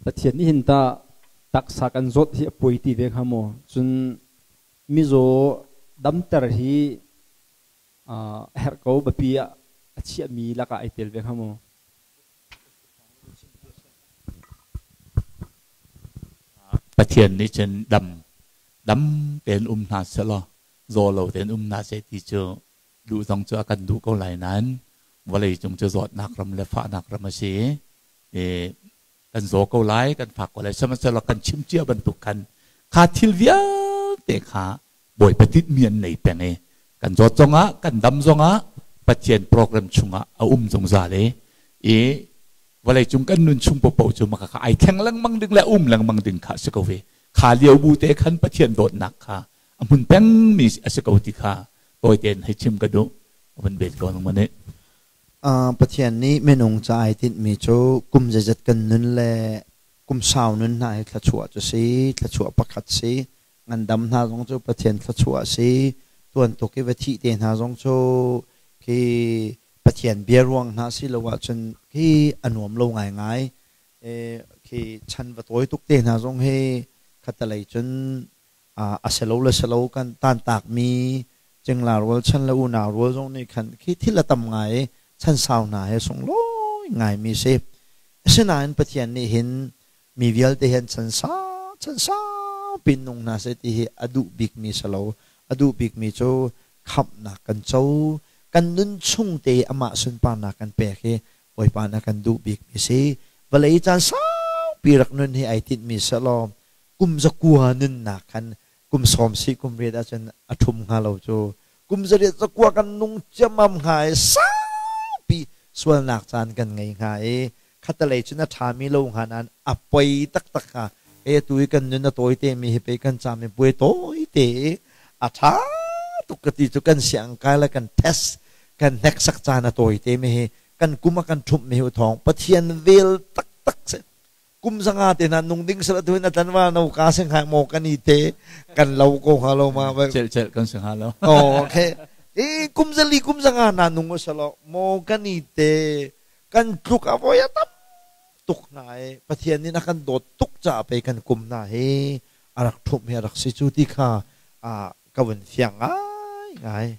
Pathian nih hin tah taksa kan zawt hi a poi ti ve hnga maw? Cun mizaw damter hi a herh ko biapi ah a chiahmi lakah ai tel ve hnga maw? Pathian nih cun dam dam tein um hna sehlaw zaw lo tein um hna seh ti cu duh zong cu a kan duh ko lai nain vawlei cung cu zawtnak ram le fahnak ram a si i kan zaw ko lai kan fak ko lai sihmanhsehlaw kan chim cia bantuk khan kha thil vialte kha Bawipa tinhmi an nei peng i kan zawt zongah kan dam zongah Pathian program chungah a um zungzal i i vawleicung kan nun chung paohpaoh cu maka kha ai thleng lengmang ding le um lengmang ding kha a si ko ve. Kha lio bu te khan Pathian dawtnak kha a hmun pengmi a si ko ti kha tawi tein hei chim ka duh. Van bet ko nang mane. Pathian nih minung ca ai tinhmi cu kum zeizat kan nun le kum sau nun hna hi thluachuah cu si, thluachuah pakhat si. Ngandam hna zong cu Pathian thluachuah a si. Tuan tuk i va thih te hna zong cu khi Pathian bia ruang hna si lo ahcun khi a nuam lo ngaingai. Khi chan va tawi tuk te hna zong hi khatalei cun a si lo le si lo kan tantakmi cingla rual chan le unau rual zong nih khan khi thil a tam ngai i chan sau hna he sunglawi ngaimi si. Asinain Pathian nih hin mi vialte hin chan sau chan sau pin nung hna seh ti hi a duh bikmi si lo. A duh bikmi cu khamhnak kan co, kan nun chung te amah sunparnak kan pek hi Bawipa nih a kan duh bikmi si. Vawlei caan saupi rak nun hi ai tinhmi sehlaw kum zakua nunnak khan kum sawm si kum riat ahcun a ṭhum hnga lo cu. Kum zariat zakua kan nung ciammam hnga i saupi sualnak caan kan ngei hnga i khatalei cun a ṭhami lo hnga nain a poi taktak hnga. Kei atu i kan nun a tawi temi hi pei kan cam i puai tawi te i a ṭha tuk ka ti cu kan siangkai le kan test kan hneksak caan a tawi te mi hi kan kum a kan ṭhumh mi hi u thawng Pathian vel taktak si. Kum zanga te na nung ding sala tuin atan wa no ka sing hai mo kan i te kan lo ko ha lo ma cel cel kan sing ha lo. Oh, okay. E kum zali kum zanga na nung salo mo kan i te kan tluk a voi tam tuk na e Pathian nih na kan dawt tuk ca pe kan kum na he arak thum he rak si chu ti kha a ka vun fiang ngai ngai.